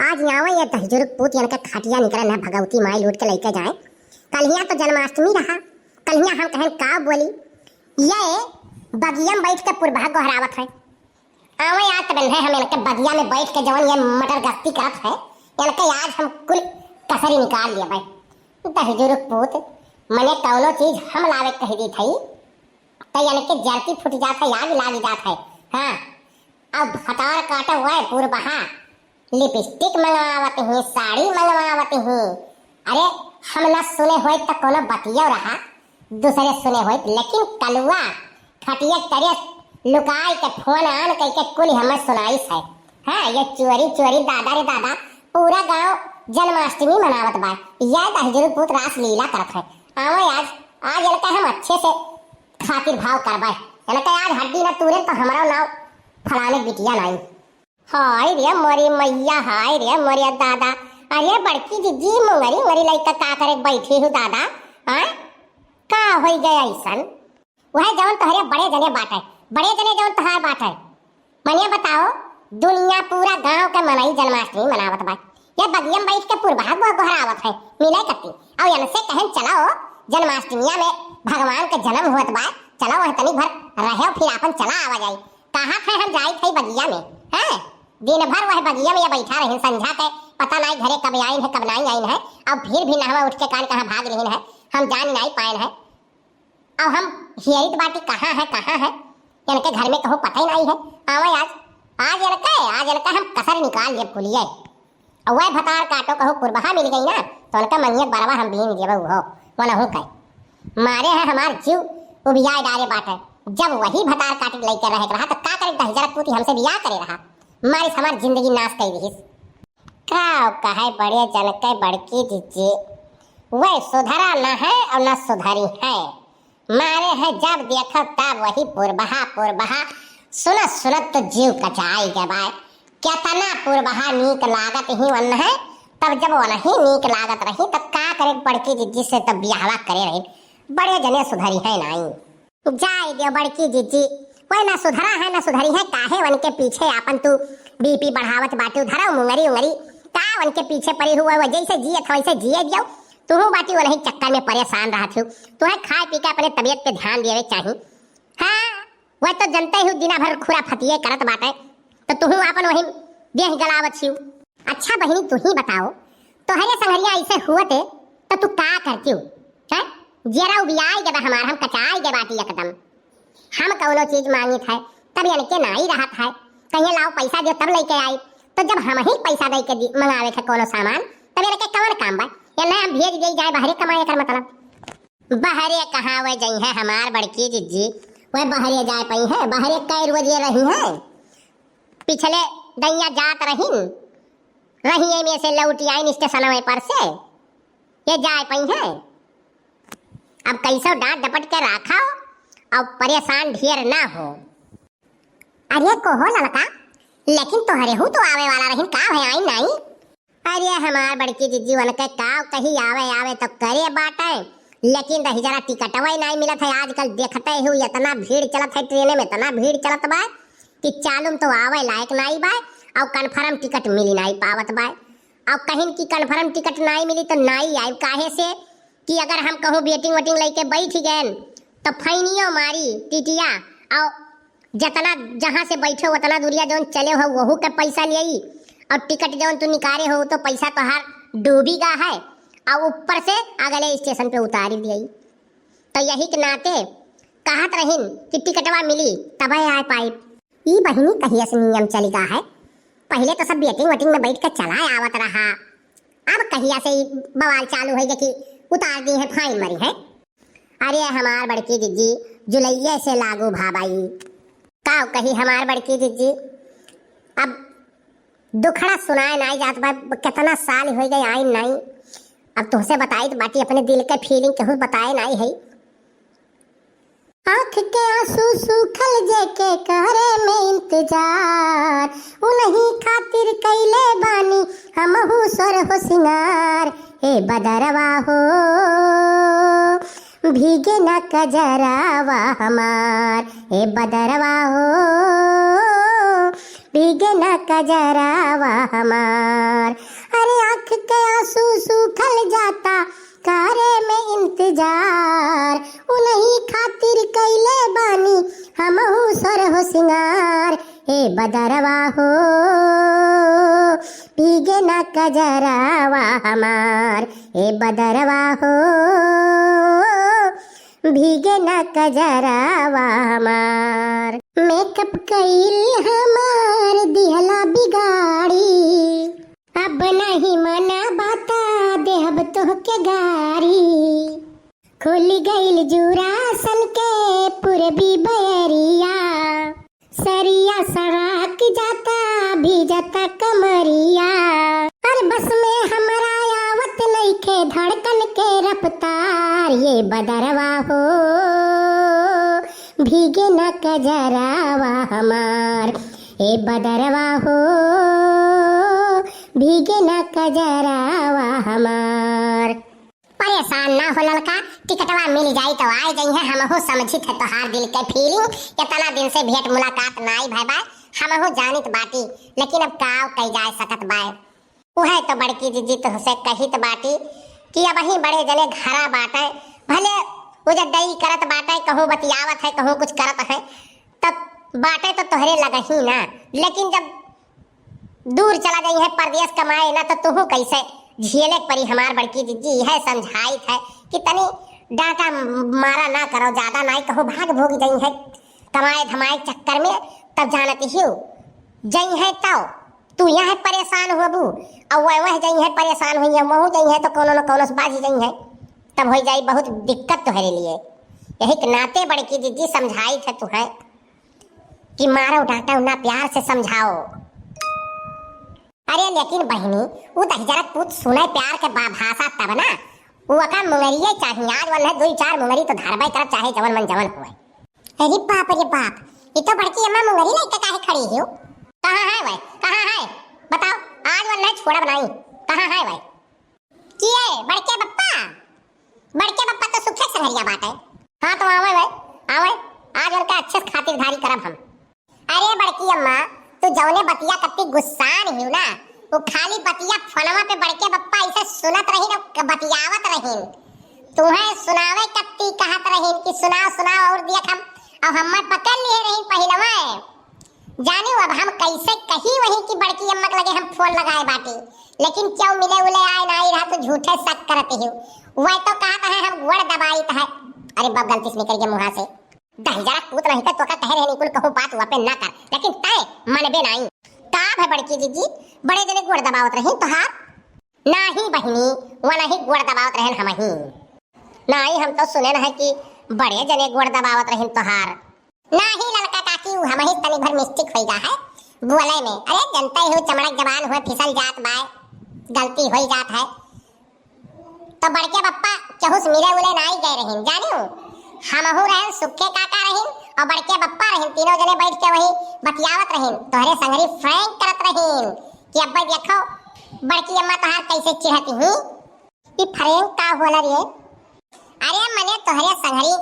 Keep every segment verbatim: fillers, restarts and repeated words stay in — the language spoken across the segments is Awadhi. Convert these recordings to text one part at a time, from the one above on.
आज आवे ये दहिजरू क पूत, इनके खटिया निकरे ना भगवती माई लूट के लइके जाए। कल्हिया तो जन्माष्टमी रहा, कल्हिया हम कहेन का बोली, ये बगिया में बैठ के पुरबहा गोहरावत है। आवे आज तबे है हम इनके बगिया में बैठ के जवन ये मटर गश्ती करत है, इनके आज हम कुल कसरी निकाल लेबे। दहिजरू क पूत, मने कौनो चीज हम लावे कह दी थई, तो इनके जरती फूट जात है, आग लाग जात है। हाँ, अब भतार काटे हुए पुरबहा, लिपस्टिक मंगवावत ही, साड़ी मंगवावत ही। अरे, हम न सुने होइत त कोनो बतियो रहा, दूसरे सुने होइत, लेकिन कलुआ खटिया तरे लुकाई के फोन आन कइके कुल हमें सुनाइस है। हाँ, ये चोरी चोरी, दादा रे दादा, पूरा गांव जन्माष्टमी मनावत बा। ये दहिजरू पूत रास लीला करत है। आवे आज, आज इनका हम अच्छे से खातिर भाव करबे। इनका आज हड्डी न तूरे तो हमारा नाव फलाने बिटिया नाई। हाय रे मोरी मैया, हाय रे मोरे दादा। अरे बड़की जिज्जी, मुंगरी मुंगरी लइका का करे बैठी हूँ दादा? हाँ, का होई गए ऐसन? वह जवन तोहरे बड़े जने बाटे, बड़े जने जवन तोहार बाटे। मने बताओ, दुनिया पूरा गांव के मनई जन्माष्टमी मनावत बा, ये बगिया में बैठ के पुरबहा गो-, गोहरावत है, मिले कत्ती। और इनसे कहन चलाओ, जन्माष्टमिया में भगवान के जन्म हुअत बा, चलाओ वह तनी भर रहे, फिर आपन चला आवा जाई। कहा थे हम जाई थे बगिया में, हैं? दिन भर वह बगिया में ये बैठा रहिन, संझा के पता नाई घरे कब आइन है, कब नाई आइन है, अब फिर भी नहवा उठ के कान कहाँ भाग रहिन है, हम जान नाई पाइन है। अब हम हियरित बाटी कहाँ है, कहाँ है, इनके घर में कहूँ पता ही नाई है। आवे आज, आज इनके, आज इनके हम कसर निकाल लेब कुलिये। और वह भतार काटो कहूँ पुरबहा मिल गई ना, तो उनका मंगिया बरवा हम बीन देबे हो, वनहू के। मारे है हमार जीव उबियाए डारे बाटे। जब वही भतार काटे लइके रहे के रहा, तो का करे दहिजरा पूती हमसे बियाह करे रहा, मारे हमार जिंदगी नाश कर दिहिस। का कहे बड़े जन के बड़की जिज्जी, वह सुधरा न है और न सुधरी है। मारे है जब देखो तब वही पुरबहा पुरबहा, सुनत सुनत तो जीव कचाई गवाए। केतना पुरबहा नीक लागत ही वन है, तब जब वनही नीक लागत रही तब का करे बड़की जिज्जी से तब बियाहवा करे रही। बड़े जने सुधरी है नाई। जाए दियो बड़की जिज्जी, वह ना सुधरा है ना सुधरी है, काहे वनके पीछे आपन तू बीपी बढ़ावत बाटू, धरो मुंगरी उंगरी, का वनके पीछे पड़ी हुआ, वह जैसे जियत वैसे जिए दियो, तुहू बाटी वनही चक्कर में परेशान रहत हूँ, तुहे खाए पी के अपने तबियत पे ध्यान देवे चाही। हाँ, वह तो जनते हूँ दिना भर खुरा फतिये करत बाटे, तो तुहू आपन वही देह गलावत छिउ। अच्छा बहिनी, तू ही बताओ, तोहरे संगरिया ऐसे हुअते तो तू का करतिउ? हैं? जियरा उबियाई गए बा हमार, हम कचाई गए बाटी एकदम। हम कौनो चीज मांगित है, तब इनके नाई रहत है, कहिए लाओ पैसा दियो तब लेके आई, तो जब हम ही पैसा दे के दि-, मंगावे थे कौनो सामान, तब इनके कौन काम बा? ये ना हम भेज दे जाए बाहरे कमाए, एकर मतलब। बहरे कहाँ वह जई है हमार बड़की जिज्जी, वह बहरे जाए पई है, बहरे कै रोज ये रही है। पिछले दैया जात रहिन, रहिए में से लौटी आइन स्टेशनवे पर से, ये जाए पई है। अब कैसो डांट डपट के राखो और परेशान ढेर ना हो। अरे कहो ललका, लेकिन तोहरे हूँ तो आवे वाला रहिन, का है आई नाई? अरे हमार बड़की जिज्जी, उनके का कही, आवे आवे तो करे बाटे, लेकिन रही जरा टिकटवा ही नाई मिलत है। आजकल देखते हो इतना भीड़ चलत है, ट्रेन में इतना भीड़ चलत बा कि चालू में तो आवे लायक नाई बा, और कन्फर्म टिकट मिली नाई पावत बा। और कहिन कि कन्फर्म टिकट नाई मिली तो नाई आइब, काहे से कि अगर हम कहूँ वेटिंग वेटिंग लेके बैठ गए तो फाइनियो मारी टीटिया, और जितना जहाँ से बैठे उतना दूरिया जौन चले हो वहू के पैसा लेई, और टिकट जौन तू निकारे हो तो पैसा तोहार डूबी गा है, और ऊपर से अगले स्टेशन पे उतारी दिए। तो यही के नाते कहत रहिन कि टिकटवा मिली तबे आ पाइब। ई बहिनी कहिया से नियम चली गा है, पहले तो सब वेटिंग वेटिंग में बैठ के चला आवत रहा, अब कहिया से ई बवाल चालू है कि उतार दी है, फाइन मरी है। अरे हमार बड़की जिज्जी, जुलैये से लागू भा बाई। का कही हमार बड़की जिज्जी, अब दुखड़ा सुनाए नाई जात बा, कितना साल हो गए आइन नाई। अब तुहसे बताई तो बाटी, अपने दिल के फीलिंग केहू बताए नाई है। आँख के आंसू सूखल जेके करे में इंतजार, उनही खातिर कैले बानी हमहू सोरहो सिंगार। ए बदरवा हो, भीगे ना कजरावा हमार। ए बदरवा हो, भीगे ना कजरावा हमार। अरे आँख के आँसू सूखल जाता, करे में इंतजार। उन्हीं खातिर कइले बानी हमहू सोरहो सिंगार। ए बदरवा हो, भीगे ना कजरावा हमार। ए बदरवा हो, भीगे ना कजरावा हमार। मेकअप कइल हमार दिहला बिगाड़ी, अब नहीं मना बाता देहब तोहके गारी। खुल गइल जूरा सन के पूरबी बयरिया, सरिया सड़क जाता भीजता कमरिया। अरे बस में हमरा आवत नइखे धड़कन के रफ्तार। ए बदरवा हो, भीगे ना कजरावा हमार। ए बदरवा हो, भीगे ना कजरावा हमार। परेशान ना हो ललका, टिकटवा मिल जाई तो आए जइहे। हमहू समझित है तोहार दिल के feeling। इतना दिन से भेंट मुलाकात नाई भय बाय, हमहू जानित बाटी, लेकिन अब काव कई जाए सकत बाय। उहे तो बड़की जिज्जी तुहसे कहित बाटी कि अबहीं बड़े जने घरा बाटे, भले वो जब दई करत बाटे, कहूँ बतियावत है, कहूँ कुछ करत है, तब बाटे तो तोहरे लगही ना, लेकिन जब दूर चला जइहे परदेस कमाए ना, तो तुहू कैसे झेले के परी। हमार बड़की जिज्जी यह समझाइत है कि तनी डांटा मारा ना करो, ज्यादा नाई कहो, भाग भूग जइहे कमाए धमाए के चक्कर में, तब जानत ही जइहे तो तू यहाँ परेशान होबू, और वह, वह जइहे परेशान होइहे, वहू जइहे तो कोनो न कोनो से बाजी जइहे, तब हो जाई बहुत दिक्कत तोहरे लिए। यही के नाते बड़की जिज्जी समझाइत है तुहे कि मारो डांटो ना, प्यार से समझाओ। अरे लेकिन बहिनी, उ दहिजरक पूत सुने प्यार के बा-, भाषा तब ना, उ ओका मुंगरिये चाही। आज वन्हे दुई चार मुंगरी तो धरबे करब, चाहे जवन मन जवन होए। अरे बाप रे बाप, ये तो बड़की अम्मा मुंगरी लेके काहे खड़ी हो? कहाँ है वह? कहाँ है? बताओ, आज वन्हे छोड़ब नाई। कहाँ है वह? किए बड़के बप्पा? बड़के बप्पा तो सुखे संघरिया बाटे। हाँ तो आवे भाई, आवे, आज उनका अच्छे से खातिरदारी करब हम। अरे बड़की अम्मा, तू जौने बतिया कत्ती गुस्सान हिउ ना, वो खाली बतिया फोनवा पे बड़के बप्पा ऐसे सुनत रहिन और बतियावत रहिन। तुहे सुनावे कत्ती कहत रहिन कि सुनाओ, सुनाओ, और देख हम, और हमें पकड़ लिए रहिन पहिलवा। जानिउ अब हम कैसे कही वही कि बड़की अम्मा के लगे हम फोन लगाए बाटी, लेकिन क्यों मिले उले आए ना आई रहा तो झूठे शक करत ही। वह तो कहत है हम गोड़ दबाइत है। अरे बाप, गलती से निकल गया मुँहा से। दहिजरा पूत नहीं तो तोका कहे रहे निकुल कहूँ बात वपे ना कर, लेकिन तय मनबे नाई। का भे बड़की जिज्जी, बड़े जने गोड़ दबावत रही तोहार? नाही बहिनी, वह नहीं गोड़ दबावत रहन हम ही। नाही, हम तो सुने न है कि बड़े जने गोड़ दबावत रहिन तोहार। नाही ललका काकी, उ हमही तनी भर mistake होई गा है बोले में। अरे जनते हो, चमड़क जबान हुए फिसल जात बाय, गलती होई जात है। तो बड़के बप्पा केहू से मिले उले नाई गए रहिन, जानियो। हमहू रहन, सुखे काका रहिन और बड़के बप्पा रहिन, तीनों जने बैठ के वही बतियावत रहिन। तोहरे संगरी prank करत रहिन कि अब्बे देखो बड़की अम्मा तोहार कैसे चिढ़ती ही। ई prank का होला रे? अरे मने तोहरे संगरी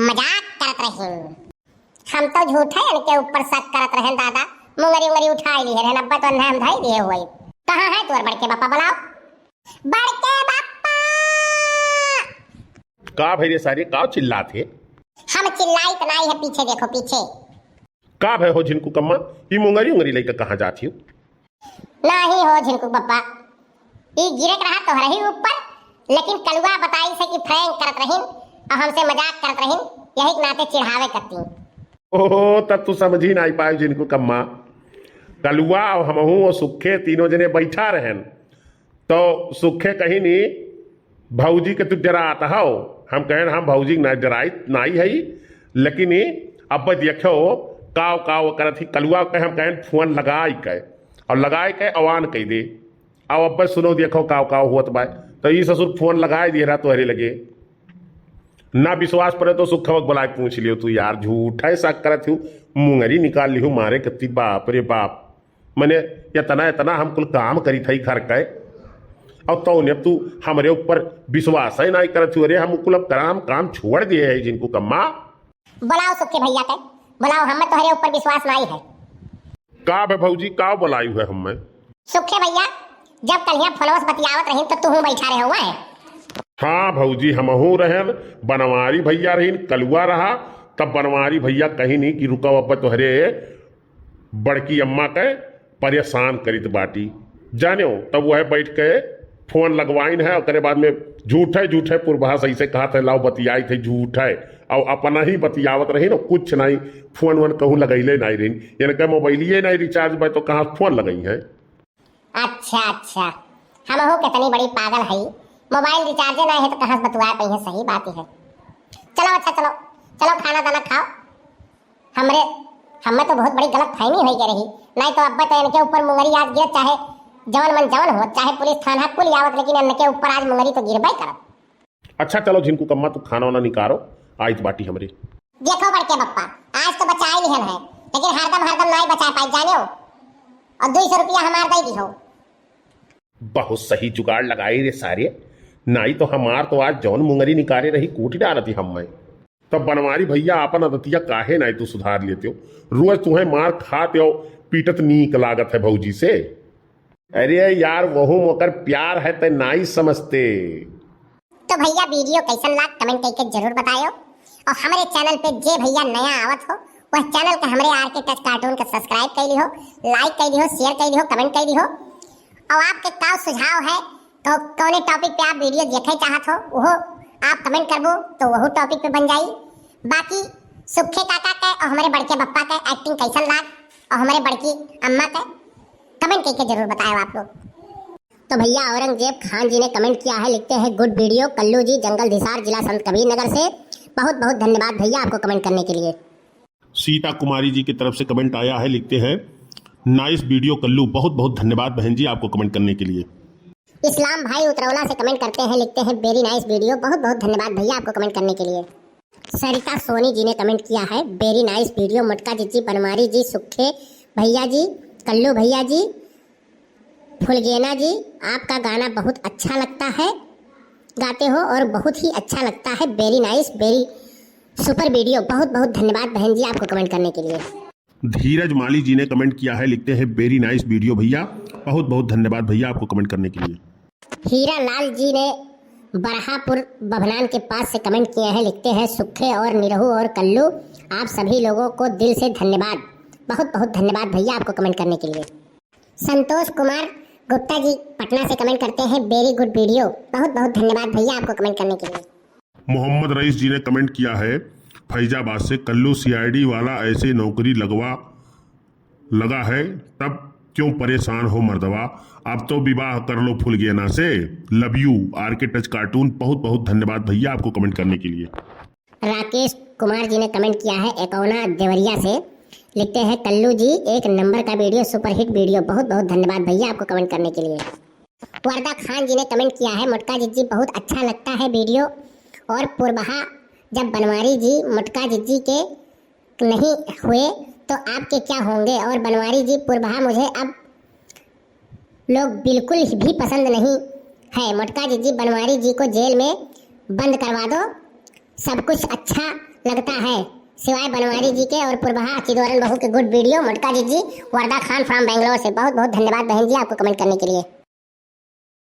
मजाक करत रही। हम तो झूठे इनके ऊपर शक करत रहन दादा, मुंगरी उंगरी उठाई ली रहन, अब्बा तो अन्ना हम धाई दिए हुए। कहाँ है तोर बड़के बापा, बुलाओ। बड़के बापा! का भई रे सारे, का चिल्लात है? हम चिल्लाइत नाई है, पीछे देखो, पीछे। का भय हो झिनकू कम्मा, ई मुंगरी उंगरी लइका कहाँ जात हियो? नाही हो झिनकू बप्पा, ई गिरे के रहा तोहरे ही ऊपर, लेकिन कलुआ बताई से कि prank करत रहिन और हमसे मजाक करत रहिन, यही के नाते चिढ़ावे करती। ओहो, तब तू समझी नाई पाए झिनकू कम्मा। कलुआ और हमहू और सुखे तीनों जने बैठा रहन, तो सुखे कहिन, "भौजी के तू डरात हौ?" हम कहन, "हम भौजी के ना डराइत नाई हई, लेकिन ई अब देखो काव काव करत ही।" कलुआ कहे, हम कहन, "फोन लगाई के, और लगाई के अवान कही दे, अब अब सुनो, देखो काव काव होत बाय।" तो ई ससुर फोन लगाई दिए रहा तोहरे लगे। ना विश्वास पड़े तो सुखवक बुलाए पूछ लियो तू यार, झूठा शक करत हूँ, मुंगरी निकाल लिहू मारे कत्ती, बाप रे बाप। मने इतना, इतना हम कुल काम करी थई घर के, और तौने तू हमरे ऊपर विश्वास ही नाई करत हू। अरे हम कुल अब काम, काम छोड़ दिए है झिनकू कम्मा। बुलाओ सुखे भैया के, बुलाओ, हमें तोहरे ऊपर विश्वास नाई है। का बे भौजी, का बोलायु है हमें? सुखे भैया, जब कलिया फोनवा से बतियावत रहिन, तो तुहूँ बैठा रहे हुआ है। हाँ भौजी, हमहूँ रहन, बनवारी भैया रहिन, कलुआ रहा, तब बनवारी भैया कहिन कि रुकव, अब तोहरे बड़की अम्मा के परेशान करित बाटी, जानेउ। तब वह बैठ के फोन लगवाइन है, ओकरे बाद में झूठे झूठे पूर्वाभास ऐसे कहत है, लाओ बतियाइत है, झूठ है, और अपना ही बतियावत रहिन, कुछ नहीं, फोन वोन कहूँ लगैले नहीं रहिन, इनका मोबाइलिए नहीं रिचार्ज बा, तो कहाँ फोन लगई है? अच्छा, अच्छा, हमहू कितनी बड़ी पागल है, मोबाइल रिचार्जे नहीं है तो कहाँ से बतुआ पाई है, सही बात है। चलो, अच्छा, चलो, चलो, खाना दाना खाओ। हमरे, हमें तो बहुत बड़ी गलत फहमी होइ गई रही, नहीं तो अब्बे तो इनके ऊपर मुंगरी आज गिरत, चाहे जवन मन जवन हो, चाहे पुलिस थाना कुल आवत, लेकिन इनके ऊपर आज मुंगरी तो गिरबे करत। अच्छा चलो झिनकू कम्मा, तू खाना वाना निकारो, आइत बाटी हमरे। देखो बड़के बप्पा, आज तो बचाई लिहन है, लेकिन हरदम हरदम नाई बचा पाई, जानेउ। और दुई सौ रुपया हमार दे दिहो। बहुत सही जुगाड़ लगाई रे सारे, नाई तो हमार तो आज जौन मुंगरी निकारे रही कूट डारती हम मैं। तब बनवारी भैया, आपन आदतिया काहे नाई तू सुधार लेते हो? रोज तुहें मार खाते हो, पीटत नीक लागत है भौजी से। अरे यार, वहू मोकर प्यार है, ते नाई समझते। तो भैया, video कैसन लाग, comment करके जरूर बतायो। और हमरे channel पे जे भैया नया आवत हो, वह channel के हमरे आर के टच cartoon के subscribe कर लिहो, like कर लिहो, share कर लिहो, comment कर लिहो। और आपके का सुझाव है, तो कौने topic पे आप video देखे चाहत हो, वो आप comment करबो तो वहू topic पे बन जाई। बाकी सुखे काका के और हमरे बड़के बप्पा के acting कैसन लाग और हमरे बड़की अम्मा के comment करके जरूर बतायो आप लोग। तो भैया, औरंगजेब खान जी ने comment किया है, लिखते हैं, "Good video कल्लू जी, जंगल हिसार, जिला संत कबीर नगर से।" बहुत बहुत धन्यवाद भैया आपको comment करने के लिए। सीता कुमारी जी की तरफ से comment आया है, लिखते हैं, "Nice video कल्लू।" बहुत बहुत धन्यवाद बहन जी आपको comment करने के लिए। इस्लाम भाई उतरौला से comment करते हैं, लिखते हैं, "Very nice video।" बहुत बहुत धन्यवाद भैया आपको comment करने के लिए। सरिता सोनी जी ने comment किया है, "Very nice video मोटका जिज्जी, बनवारी जी, सुखे भैया जी, कल्लू भैया जी, फुलगेना जी, आपका गाना बहुत अच्छा लगता है, गाते हो और बहुत ही अच्छा लगता है। Very nice, very super video।" बहुत बहुत धन्यवाद बहन जी आपको comment करने के लिए। धीरज माली जी ने comment किया है, लिखते हैं, "Very nice video भैया।" बहुत बहुत धन्यवाद भैया आपको comment करने के लिए। हीरा लाल जी ने बरहापुर बभनान के पास से comment किए हैं, लिखते हैं, "सुखे और निरहू और कल्लू, आप सभी लोगों को दिल से धन्यवाद।" बहुत बहुत धन्यवाद भैया आपको comment करने के लिए। संतोष कुमार गुप्ता जी पटना से comment करते हैं, "Very good video।" बहुत बहुत धन्यवाद भैया आपको comment करने के लिए। मोहम्मद रईस जी ने comment किया है फैजाबाद से, "कल्लू सीआईडी वाला ऐसे नौकरी लगवा लगा है, तब क्यों परेशान हो मर्दवा, अब तो विवाह कर लो फुलगेना से। Love you, RK touch cartoon." बहुत बहुत धन्यवाद भैया आपको comment करने के लिए। राकेश कुमार जी ने comment किया है एकौना देवरिया से, लिखते हैं, "कल्लू जी, एक नंबर का video, super hit video।" बहुत बहुत धन्यवाद भैया आपको comment करने के लिए। वर्दा खान जी ने comment किया है, "मोटका जिज्जी, बहुत अच्छा लगता है video, और पुरबहा जब बनवारी जी मोटका जिज्जी के नहीं हुए तो आपके क्या होंगे, और बनवारी जी पुरबहा मुझे अब लोग बिल्कुल भी पसंद नहीं है। मोटका जिज्जी बनवारी जी को जेल में बंद करवा दो, सब कुछ अच्छा लगता है सिवाय बनवारी जी के और पुरबहा चिदोरन बहू के।" Good video मोटका जिज्जी। वर्दा खान from बैंगलोर से बहुत बहुत धन्यवाद बहन जी आपको comment करने के लिए।